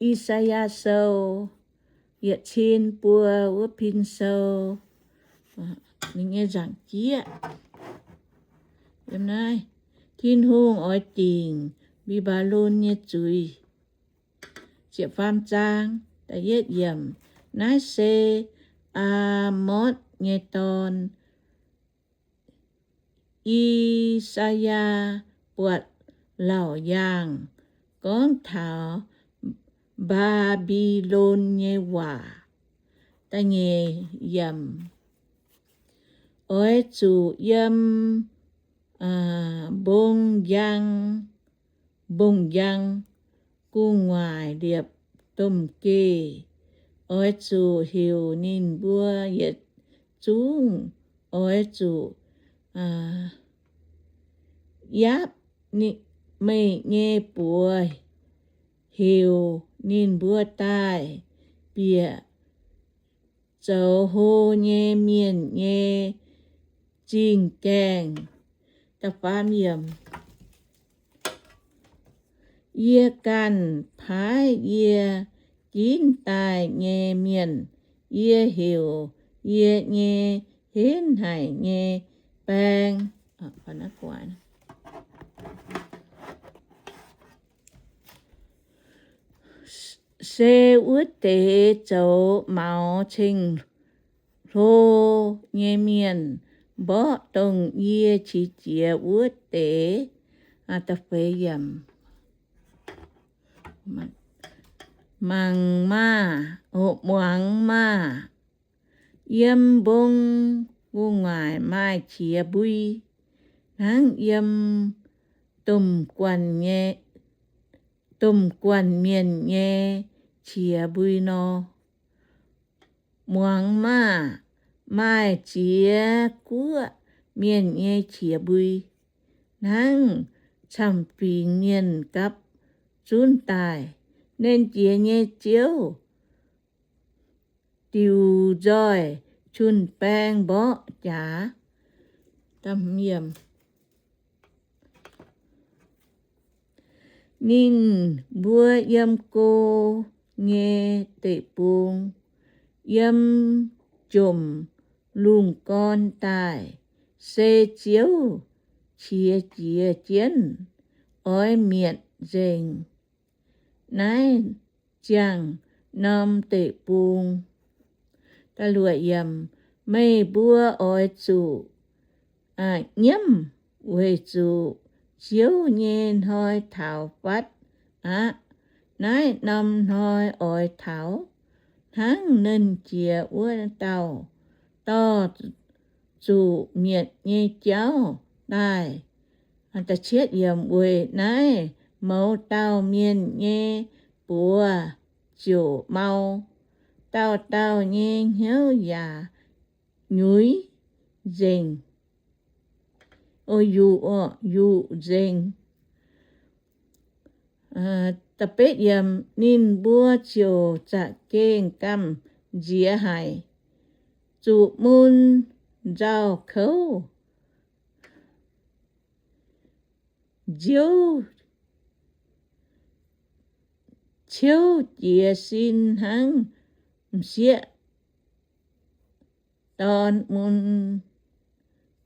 I^saa^yaa Sou, yietc cin buo wuov pin sou, ninh nyei nzaangc jieqv. Naaiv, Tin-Hungh oix dingc Mbi^mbaa^lon nyei zuiz. Ziepc faam zaang, da'yietv yiemc. Naaiv se Aamotv nyei dorn, I^saa^yaa, buatc laauc yaangh gorngv taux Mbaa^mbi^lon nyei waac. Da'nyeic yiemc. Oix zuqc yiem mbong njang, mbong njang gu'nguaaic liepc domh geih. Oix zuqc heuc ninh mbuo yietc zungv, oix zuqc yapv meih nyei buoz, heuc ninh mbuo daaih bieqc zoux hlo nyei mienh nyei zingh gaengh. Yie ganh paaiv yie ginv daaih nyei mienh, yie heuc yie nyei henv haic nyei baeng, se wuov deix zoux maux ceng-hlo nyei mienh, mborqv dongh yie qiex jiez wuov deix. Mangc maah! Muangx maah! Yiem mbong gu'nguaaic maaih qiex mbui, hnangv yiem domh guanh mienh nyei qiex mbui nor. Muangx maah! Maaih ziex guoqv mienh nyei qiex mbui, hnangv camv-fingx mienh gapv zunv daaih. Nernh Jiex nyei Ziouv diuc nzoih jun-baeng mborqv jaax. Ninh mbuo yiem go nyei deic-bung, yiem jomc lungh gorn daaih, se Ziouv qiex jiez jienv, oix mietc nzengc naaiv ziangh norm deic-bung. Meih mbuo oix zuqc nyiemv weic zuqc Ziouv nyei hnoi taux fatv aqv. Naaiv norm hnoi oix taux hnangv Nernh Jiex wuov dauh dorh zuqc mietc nyei jauv daaih. Weic naaiv mouz dauh mienh nyei buoz ziouc mau, dauh dauh nyei hnyouv yaac nyuiz nzengc, yuqc, yuqc nzengc. Ninh mbuo ziouc za'gengh gamh nziex haic, zuqc mun nzauh kouv, nziouv ciouv jiez sin hnangv m'sieqv dorn mun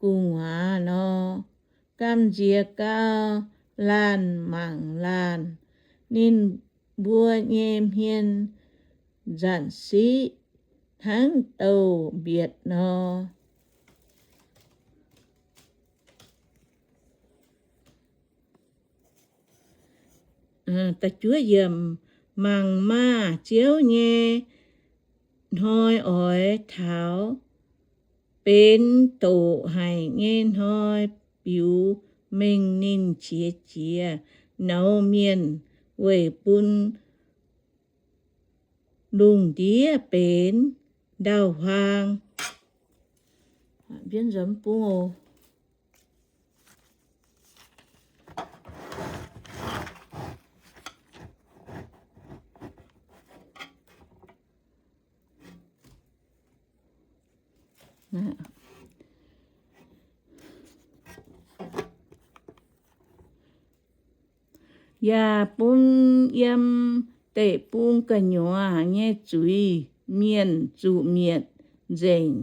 gu'nguaaz nor. Gamh nziex gau, laanh mangc laanh. Ninh mbuo nyei hmien nzanc siqv hnangv douz-mbietc nor. Mangc maah! Ziouv nyei hnoi oix taux, benx doqc haic nyei hnoi, biux mengh ninh qiex jiez nouz mienh weic bun lungh ndiev benx ndau-huaang. Yaac bun yiem deic-bung gu'nyuoz nyei zuiz-mienh zuqc mietc nzengc.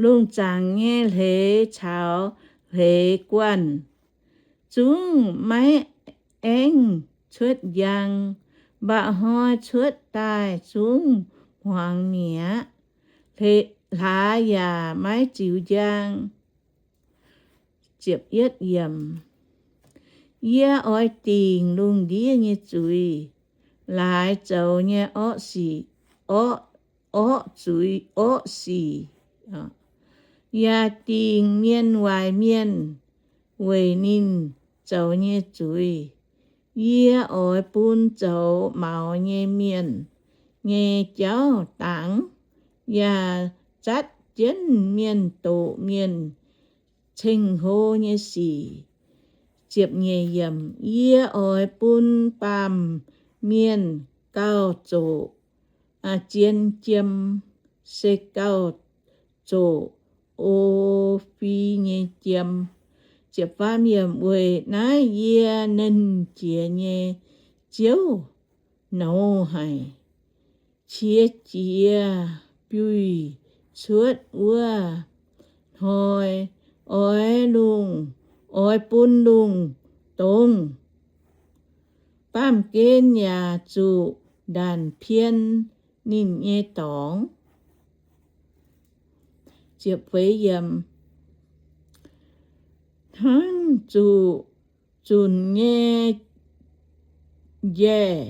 Lungh zaangc nyei hleix caux hleix guanh zungv maiv aengx cuotv njang. Mba'hnoi cuotv daaih zungv hmuangx mi'aqv. Hlaax yaac maiv ziux njang. Yie oix dingc lungh ndiev nyei zuiz, laaix zoux nyei orqv sic, orqv, orqv zuiz, orqv sic, yaac dingc mienh waaic mienh weic ninh zoux nyei zuiz. Yie oix bun zoux maux nyei mienh nyei jauv dangx, yaac zatv jienv mienh doqc mienh ceng-hlo nyei sic. Yie oix bun baamh mienh gauh zoqc zien jiem, se gauh zoqc O^fi nyei jiem. Weic naaiv yie, Nernh Jiex nyei Ziouv, nouz haic, qiex jiez biuih cuotv wuov hnoi, oix lungh, oix bun lungh dongz baamh gen yaac zuqc ndanc pien ninh nyei dorngx. Hnangv zuqc zunc nyei njaih,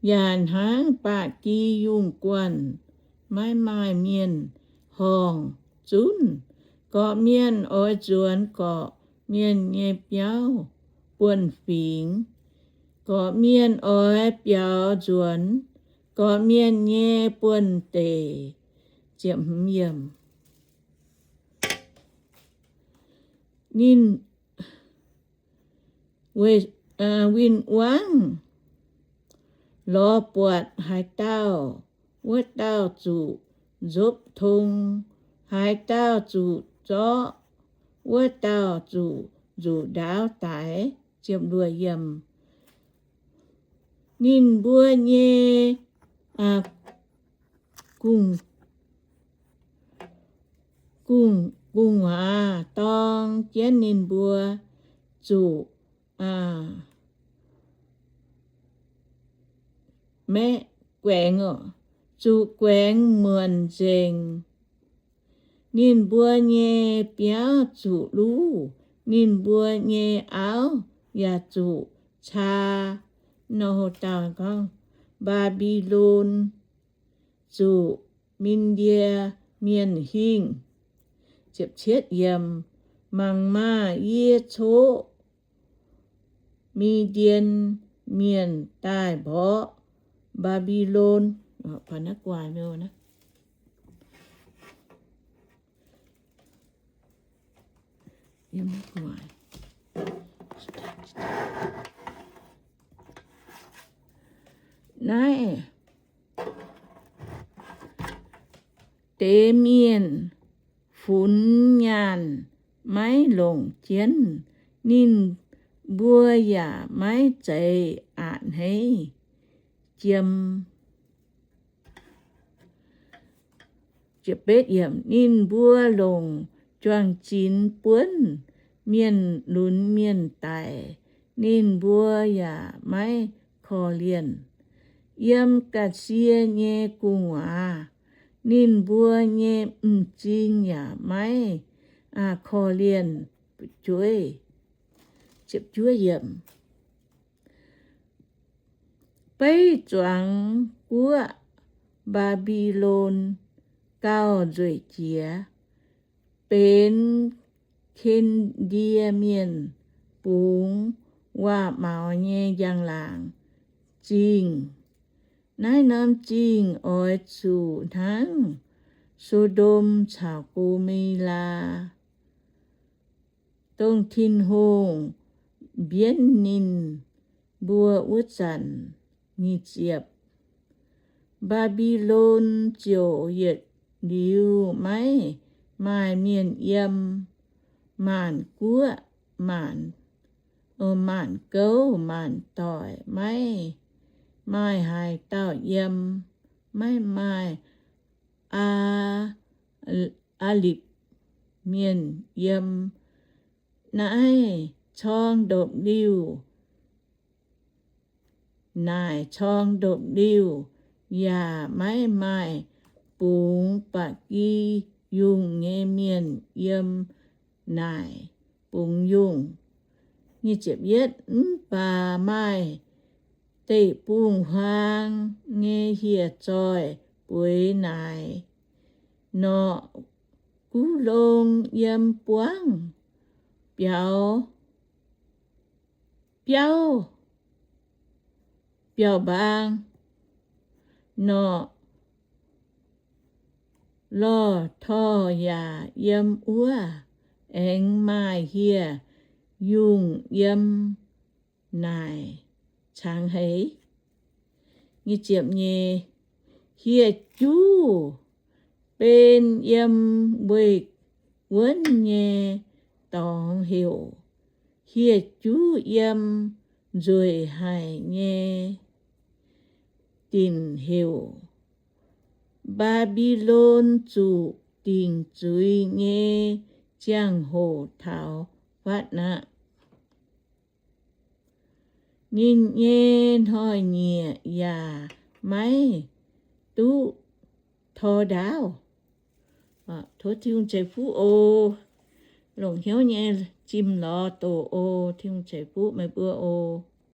yaac hnangv ba'gi yungh guanh maiv maaih mienh horngc zunv. Gorqv-mienh oix nzuonx gorqv-mienh nyei biauv buonv-fingx, gorqv-mienh oix biaux nzuonx gorqv-mienh nyei buonv-deic. Ninh win-wangv lorz buatc haaix dauh, wuov dauh zuqc nzopv tong. Haaix dauh zuqc zorqv, wuov dauh zuqc nzuqc ndaauv daix. Ninh mbuo nyei gu'nguaaz dorng jienv ninh mbuo zuqc maeqv guaengx, zuqc guaengx muonc nzengc. Ninh mbuo nyei biauv zuqc luv, ninh mbuo nyei auv yaac zuqc caa. Nor haaix dauh gorngv, Mbaa^mbi^lon zuqc Min^ndie Mienh hingh. Mangc maah! Yie coqv Mi^ndien Mienh daaih mborqv Mbaa^mbi^lon. Naaiv deix mienh funx nyaanh maiv longc jienv, ninh mbuo yaac maiv zeiz a'hneiv jiem. Ninh mbuo longc juang-zinx buonv mienh lunx mienh daic, ninh mbuo yaac maiv korv-lienh. Yiem ga'sie nyei gu'nguaaz, ninh mbuo nyei m'zing yaac maiv korv-lienh fu'jueiv. Beiv zuangx guoqv Mbaa^mbi^lon gauh nzueic jiex, benx Ken^ndie Mienh bungx waac-maux nyei njang-laangc zingh. Naaiv norm zingh oix zuqc hnangv So^ndom caux Go^me^laa, dongh Tin-Hungh mbienv ninh mbuo wuov zanc. Mbaa^mbi^lon ziouc yietc liuz maiv maaih mienh yiem, maanc guoqv maanc maanc gouv maanc doic, maiv maaih haaix dauh yiem, maiv maaih Aa, Aa^lipc Mienh yiem. Naaiv corng ndopv-liuh naaic corng ndopv-liuh yaac maiv maaih bungx ba'gi yungh nyei mienh yiem naaic bungx yungh. Mv baac maaih deic-bung-huaang nyei hieh zoih bueix naaic norqc guv long yiem buangv biaux, biauv, biauv-mbaang norqc. Lorh torh yaac yiem wuov. Aengx maaih hieh yungh yiem naaic cangx heix. Hieh juv ben yiem weih wuonv nyei dorngx heuc, hieh juv yiem nzueic haic nyei dinc heuc, Mbaa^mbi^lon zuqc dingc zuiz nyei ziangh hoc taux fatv aqv. Ninh nyei hnoi-nyieqc yaac maiv duqv tor ndaauv. Tov Tin-Hungh ceix fuqv oc. Longc hnyouv nyei jimh lorz doqc oc. Tin-Hungh ceix fuqv meih mbuo oc.